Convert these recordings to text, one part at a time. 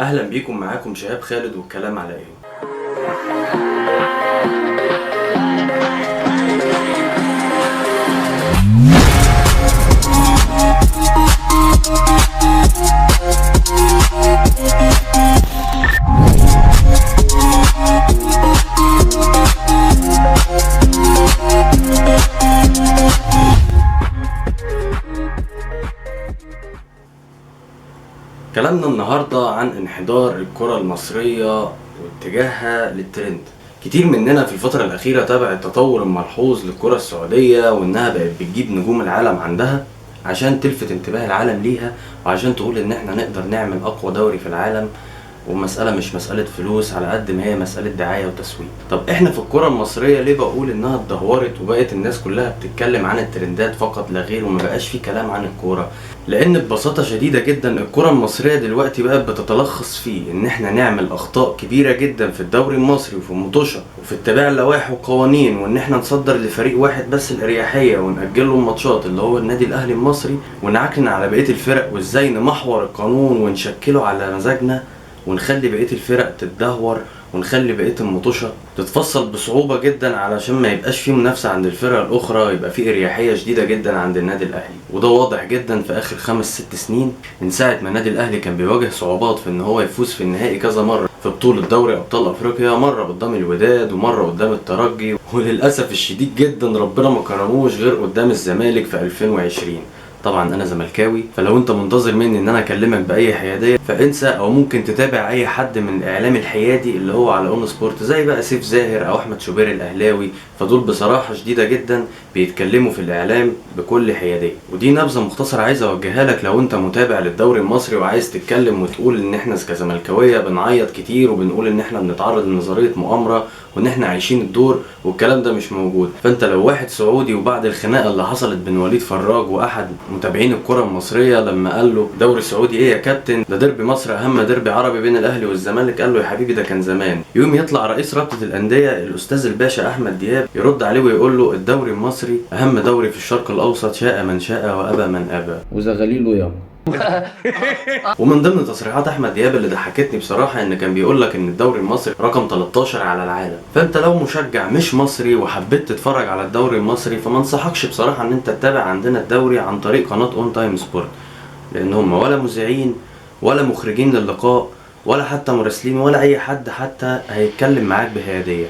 اهلا بيكم، معاكم شهاب خالد والكلام على ايه. كلامنا النهاردة عن انحدار الكرة المصرية واتجاهها للترند. كتير مننا في الفترة الأخيرة تابع التطور الملحوظ للكرة السعودية، وإنها بقت بتجيب نجوم العالم عندها عشان تلفت انتباه العالم ليها، وعشان تقول إن احنا نقدر نعمل أقوى دوري في العالم. ومسألة مش مسألة فلوس على قد ما هي مسألة دعاية وتسويق. طب احنا في الكرة المصرية ليه بقول انها اتدهورت وبقت الناس كلها بتتكلم عن الترندات فقط لا غير، وما بقاش في كلام عن الكورة؟ لان ببساطة شديدة جدا الكرة المصرية دلوقتي بقت بتتلخص في ان احنا نعمل اخطاء كبيرة جدا في الدوري المصري وفي المطوشة وفي اتباع اللوائح والقوانين، وان احنا نصدر لفريق واحد بس الاريحية ونأجل له الماتشات اللي هو النادي الاهلي المصري، ونعكن على بقية الفرق، وازاي نمحور القانون ونشكله على مزاجنا ونخلي بقية الفرق تتدهور، ونخلي بقية المطوشة تتفصل بصعوبة جدا علشان ما يبقاش فيه منافسة عند الفرق الأخرى، يبقى فيه إريحية شديدة جدا عند النادي الأهلي. وده واضح جدا في آخر 5-6 سنين، من ساعة ما النادي الأهلي كان بيواجه صعوبات في إن هو يفوز في النهائي كذا مرة في بطولة دوري أبطال أفريقيا، مرة قدام الوداد ومرة قدام الترجي، وللأسف الشديد جدا ربنا ما كرموش غير قدام الزمالك في 2020. طبعا انا زملكاوي، فلو انت منتظر مني ان انا اكلمك باي حيادية فانسى، او ممكن تتابع اي حد من الاعلام الحيادي اللي هو على اون سبورت زي بقى سيف زاهر او احمد شوبير الاهلاوي، فدول بصراحة شديدة جدا بيتكلموا في الاعلام بكل حيادية. ودي نبذه مختصره عايز اوجهها لك لو انت متابع للدوري المصري وعايز تتكلم وتقول ان احنا كزملكاويه بنعيط كتير وبنقول ان احنا بنتعرض لنظرية مؤامرة وان احنا عايشين الدور والكلام ده مش موجود. فانت لو واحد سعودي وبعد الخناقة اللي حصلت بين وليد فراج واحد متابعين الكره المصرية لما قال له دوري سعودي ايه يا كابتن، ده ديربي مصر اهم ديربي عربي بين الاهلي والزمالك، قال له يا حبيبي ده كان زمان. يوم يطلع رئيس رابطه الاندية الاستاذ الباشا احمد دياب يرد عليه ويقول له الدوري المصري اهم دوري في الشرق الاوسط، شاء من شاء وابى من ابى، وزغليله يابا. ومن ضمن تصريحات احمد دياب اللي ضحكتني بصراحة ان كان بيقول لك ان الدوري المصري رقم 13 على العالم. فانت لو مشجع مش مصري وحبيت تتفرج على الدوري المصري فما انصحكش بصراحة ان انت تتابع عندنا الدوري عن طريق قناة اون تايم سبورت، لان هم ولا مذيعين ولا مخرجين للقاء ولا حتى مراسلين ولا اي حد حتى هيتكلم معاك بحياديه.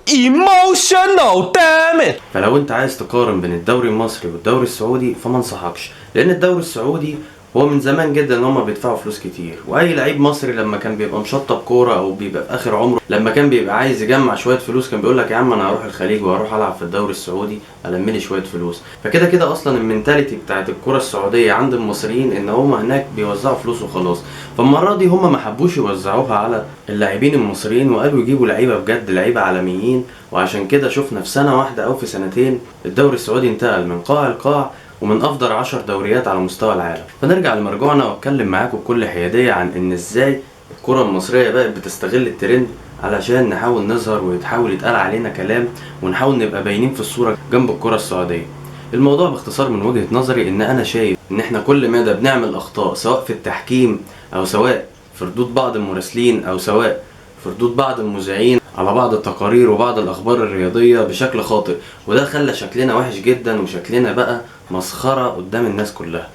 Emotional damn it. فلو انت عايز تقارن بين الدوري المصري والدوري السعودي فما انصحكش، لان الدوري السعودي هو من زمان جدا ان هم بيدفعوا فلوس كتير، واي لعيب مصري لما كان بيبقى مشطب كورة او بيبقى في اخر عمره لما كان بيبقى عايز يجمع شوية فلوس كان بيقول لك يا عم انا هروح الخليج وهروح العب في الدوري السعودي الم لي شوية فلوس. فكده كده اصلا ال mentality بتاعت الكورة السعودية عند المصريين ان هم هناك بيوزعوا فلوس وخلاص. فالمره دي هم ما حبوش يوزعوها على اللاعبين المصريين وقالوا يجيبوا لعيبة بجد، لعيبة عالميين. وعشان كده شفنا في سنة واحدة او في سنتين الدوري السعودي انتقل من قاع لقاع ومن افضل 10 دوريات على مستوى العالم. فنرجع لمرجوعنا واتكلم معاكم بكل حيادية عن ان ازاي الكره المصرية بقت بتستغل الترند علشان نحاول نظهر ويتحاول يتقال علينا كلام ونحاول نبقى باينين في الصورة جنب الكره السعودية. الموضوع باختصار من وجهه نظري ان انا شايف ان احنا كل مدى بنعمل اخطاء سواء في التحكيم او سواء في ردود بعض المراسلين او سواء في ردود بعض المذيعين على بعض التقارير وبعض الاخبار الرياضية بشكل خاطئ، وده خلى شكلنا وحش جدا وشكلنا بقى مسخرة قدام الناس كلها.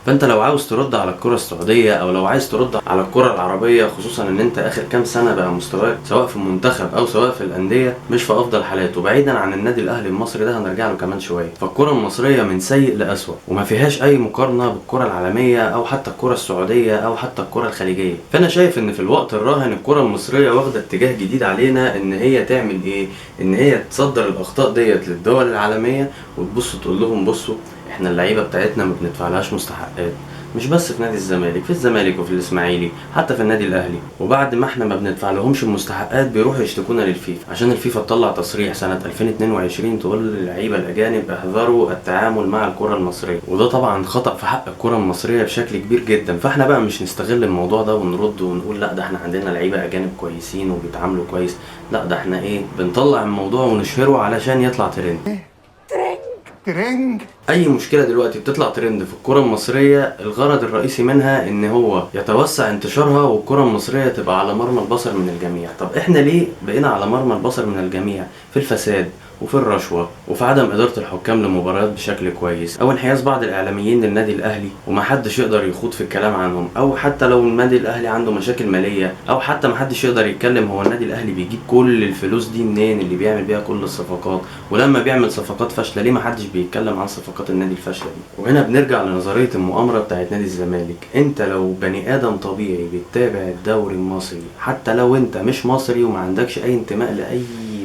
فانت لو عاوز ترد على الكره السعودية او لو عايز ترد على الكره العربية، خصوصا ان انت اخر كام سنة بقى مستواك سواء في المنتخب او سواء في الاندية مش في افضل حالاته، بعيدا عن النادي الاهلي المصري ده هنرجع له كمان شوية. فالكره المصرية من سيء لاسوء وما فيهاش اي مقارنة بالكرة العالمية او حتى الكره السعودية او حتى الكره الخليجية. فانا شايف ان في الوقت الراهن الكره المصرية واخده اتجاه جديد علينا، ان هي تعمل ايه؟ ان هي تصدر الاخطاء ديت للدول العالمية وتبص تقول لهم بصوا احنا اللعيبة بتاعتنا ما بندفعلهاش مستحقات، مش بس في نادي الزمالك، في الزمالك وفي الاسماعيلي، حتى في النادي الاهلي. وبعد ما احنا ما بندفع لهمش المستحقات بيروحوا يشتكونا للفيفا، عشان الفيفا تطلع تصريح سنة 2022 تقول للعيبة الاجانب احذروا التعامل مع الكره المصرية، وده طبعا خطا في حق الكره المصرية بشكل كبير جدا. فاحنا بقى مش نستغل الموضوع ده ونرد ونقول لا ده احنا عندنا لعيبة اجانب كويسين وبيتعاملوا كويس، لا ده احنا ايه، بنطلع الموضوع ونشهره علشان يطلع ترند. ترنج اي مشكلة دلوقتي بتطلع ترند في الكره المصرية الغرض الرئيسي منها ان هو يتوسع انتشارها والكره المصرية تبقى على مرمى البصر من الجميع. طب احنا ليه بقينا على مرمى البصر من الجميع في الفساد وفي الرشوة وفي عدم ادارة الحكام لمباريات بشكل كويس، او انحياز بعض الاعلاميين للنادي الاهلي ومحدش يقدر يخوض في الكلام عنهم، او حتى لو النادي الاهلي عنده مشاكل ماليه، او حتى محدش يقدر يتكلم هو النادي الاهلي بيجيب كل الفلوس دي منين اللي بيعمل بيها كل الصفقات، ولما بيعمل صفقات فاشلة ليه محدش بيتكلم عن صفقات النادي الفاشلة دي. وهنا بنرجع لنظرية المؤامرة بتاعت نادي الزمالك. انت لو بني ادم طبيعي بتتابع الدوري المصري، حتى لو انت مش مصري وما عندكش اي انتماء لاي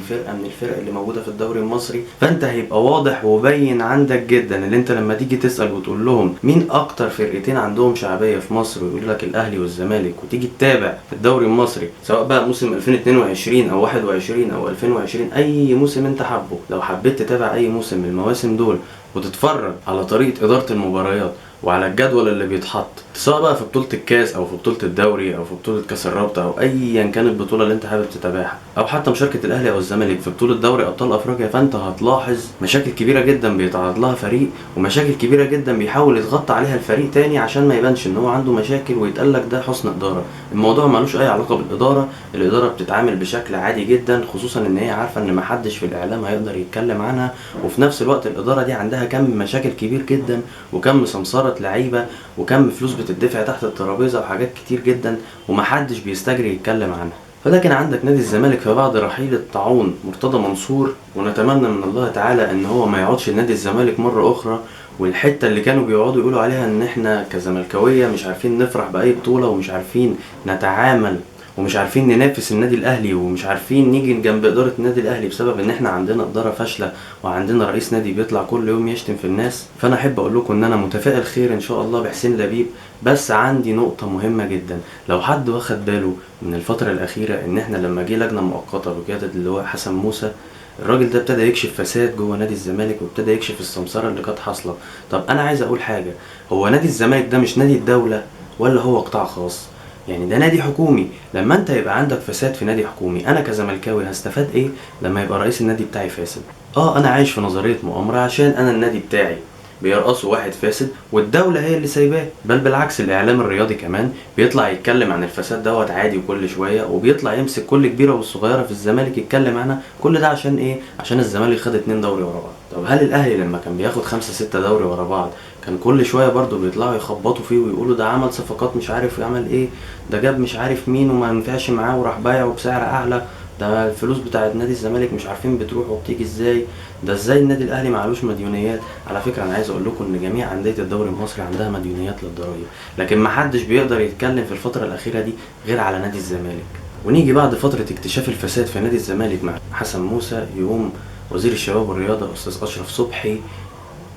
فرقه من الفرق اللي موجودة في الدوري المصري، فانت هيبقى واضح وبين عندك جدا اللي انت لما تيجي تسال وتقول لهم مين اكتر فرقتين عندهم شعبية في مصر ويقول لك الاهلي والزمالك، وتيجي تتابع الدوري المصري سواء بقى موسم 2022 او 21 او 2020، اي موسم انت حابة، لو حبيت تتابع اي موسم من المواسم دول وتتفرج على طريقه ادارة المباريات وعلى الجدول اللي بيتحط سواء بقى في بطولة الكاس او في بطولة الدوري او في بطولة كاس الرابطة او ايا كانت البطولة اللي انت حابب تتابعها، او حتى مشاركة الاهلي او الزمالك في بطولة دوري ابطال افريقيا، فانت هتلاحظ مشاكل كبيرة جدا بيتعرض لها فريق، ومشاكل كبيرة جدا بيحاول يتغطى عليها الفريق تاني عشان ما يبانش ان هو عنده مشاكل ويتقال لك ده حسن ادارة. الموضوع ملوش اي علاقة بالادارة، الادارة بتتعامل بشكل عادي جدا، خصوصا ان هي عارفة ان محدش في الاعلام هيقدر يتكلم عنها، وفي نفس الوقت الادارة دي عندها كم مشاكل كبير جدا وكم سمسرة لعيبة وكم فلوس بتدفع تحت الترابيزة وحاجات كتير جدا ومحدش بيستجري يتكلم عنها. فلكن عندك نادي الزمالك فبعد رحيل الطاعون مرتضى منصور، ونتمنى من الله تعالى ان هو ما يقعدش لنادي الزمالك مرة اخرى، والحتة اللي كانوا بيقعدوا يقولوا عليها ان احنا كزملكاويه مش عارفين نفرح باي بطوله ومش عارفين نتعامل ومش عارفين ننافس النادي الاهلي ومش عارفين نيجي جنب ادارة النادي الاهلي بسبب ان احنا عندنا ادارة فاشلة وعندنا رئيس نادي بيطلع كل يوم يشتم في الناس. فانا احب اقول لكم ان انا متفائل خير ان شاء الله بحسين لبيب، بس عندي نقطة مهمة جدا لو حد واخد باله من الفترة الاخيرة، ان احنا لما جه لجنة مؤقتة بقيادة اللواء حسن موسى، الراجل ده ابتدى يكشف فساد جوه نادي الزمالك وابتدى يكشف السمسره اللي كانت حاصله. طب انا عايز اقول حاجة، هو نادي الزمالك ده مش نادي الدولة ولا هو قطاع خاص؟ يعني ده نادي حكومي. لما انت يبقى عندك فساد في نادي حكومي، انا كزملكاوي هستفاد ايه لما يبقى رئيس النادي بتاعي فاسد؟ انا عايش في نظرية مؤامرة عشان انا النادي بتاعي بيرقصوا واحد فاسد والدولة هي اللي سايباه. بل بالعكس الاعلام الرياضي كمان بيطلع يتكلم عن الفساد دوت عادي وكل شوية، وبيطلع يمسك كل كبيرة والصغيرة في الزمالك يتكلم عنها. كل ده عشان ايه؟ عشان الزمالك خد 2 دوري ورا بعض. طب هل الاهلي لما كان بياخد 5 6 دوري ورا بعض كان كل شوية برضو بيطلعوا يخبطوا فيه ويقولوا ده عمل صفقات مش عارف يعمل ايه، ده جاب مش عارف مين وما نفعش معاه وراح بايعه بسعر اعلى، ده الفلوس بتاعت نادي الزمالك مش عارفين بتروح وبتيجي ازاي، ده ازاي النادي الاهلي معلوش مديونيات. على فكرة انا عايز اقول لكم ان جميع اندية الدوري المصري عندها مديونيات للضرايب، لكن ما حدش بيقدر يتكلم في الفترة الاخيرة دي غير على نادي الزمالك. ونيجي بعد فترة اكتشاف الفساد في نادي الزمالك مع حسن موسى، يقوم وزير الشباب والرياضة استاذ اشرف صبحي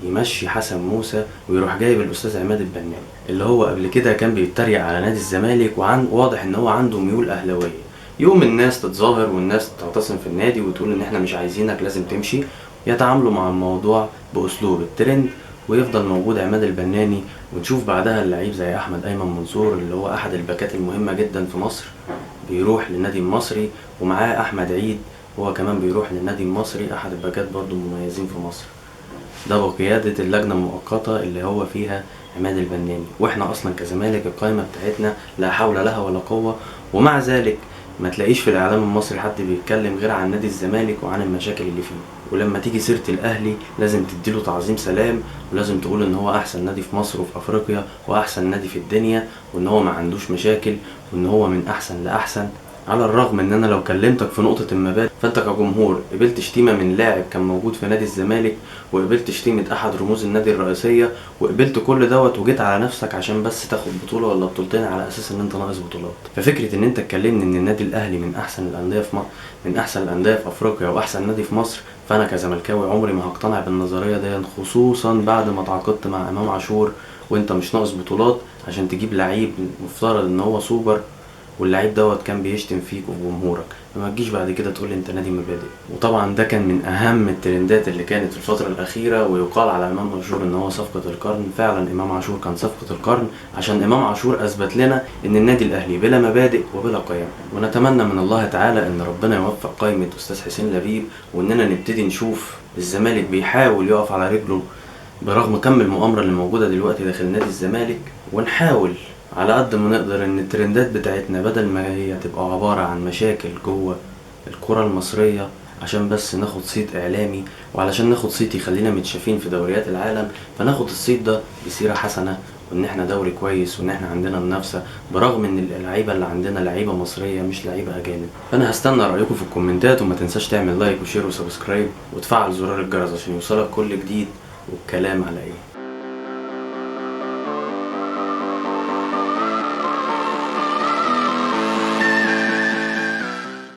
يمشي حسن موسى ويروح جايب الاستاذ عماد البناني اللي هو قبل كده كان بيتريق على نادي الزمالك وعن واضح ان هو عنده ميول اهلاويه. يوم الناس تتظاهر والناس تعتصم في النادي وتقول ان احنا مش عايزينك لازم تمشي، يتعاملوا مع الموضوع باسلوب الترند ويفضل موجود عماد البناني. ونشوف بعدها اللعيب زي احمد ايمن منصور اللي هو احد الباكات المهمة جدا في مصر بيروح للنادي المصري، ومعاه احمد عيد هو كمان بيروح للنادي المصري احد الباكات برضو المميزين في مصر. ده بقيادة اللجنة المؤقتة اللي هو فيها عماد البناني. واحنا اصلا كزمالك القائمة بتاعتنا لا حول لها ولا قوة، ومع ذلك ما تلاقيش في الاعلام المصري حد بيتكلم غير عن نادي الزمالك وعن المشاكل اللي فيه. ولما تيجي سيرة الاهلي لازم تديله تعظيم سلام، ولازم تقول ان هو احسن نادي في مصر وفي افريقيا واحسن نادي في الدنيا، وان هو ما عندوش مشاكل، وان هو من احسن لاحسن. على الرغم ان انا لو كلمتك في نقطة المبادئ فانت كجمهور قبلت شتيمة من لاعب كان موجود في نادي الزمالك، وقبلت شتيمة احد رموز النادي الرئيسية، وقبلت كل دوت وجيت على نفسك عشان بس تاخد بطولة ولا بطولتين على اساس ان انت ناقص بطولات. ففكرة ان انت تكلمني ان النادي الاهلي من احسن الاندية في مصر، من احسن الاندية في افريقيا واحسن نادي في مصر، فانا كزملكاوي عمري ما هقتنع بالنظرية دي، خصوصا بعد ما تعاقدت مع امام عاشور وانت مش ناقص بطولات عشان تجيب لعيب مفترض ان هو سوبر، واللعيب دوت كان بيشتم فيك وفي جمهورك، فما تجيش بعد كده تقول لي انت نادي مبادئ. وطبعا ده كان من اهم الترندات اللي كانت في الفترة الاخيرة، ويقال على امام عاشور ان هو صفقة القرن. فعلا امام عاشور كان صفقة القرن، عشان امام عاشور اثبت لنا ان النادي الاهلي بلا مبادئ وبلا قيم. ونتمنى من الله تعالى ان ربنا يوفق قائمة استاذ حسين لبيب، واننا نبتدي نشوف الزمالك بيحاول يقف على رجله برغم كم المؤامرة اللي موجودة دلوقتي داخل نادي الزمالك، ونحاول على قد ما نقدر ان الترندات بتاعتنا بدل ما هي تبقى عبارة عن مشاكل جوه الكرة المصرية عشان بس ناخد صيت اعلامي وعلشان ناخد صيت يخلينا متشافين في دوريات العالم، فناخد الصيت ده بسيرة حسنة وان احنا دوري كويس وان احنا عندنا منافسة، برغم ان اللعيبة اللي عندنا لعيبة مصرية مش لعيبة اجانب. فانا هستنى رأيكم في الكومنتات، وما تنساش تعمل like و share و subscribe وتفعل زرار الجرس عشان يوصلك كل جديد. والكلام على ايه؟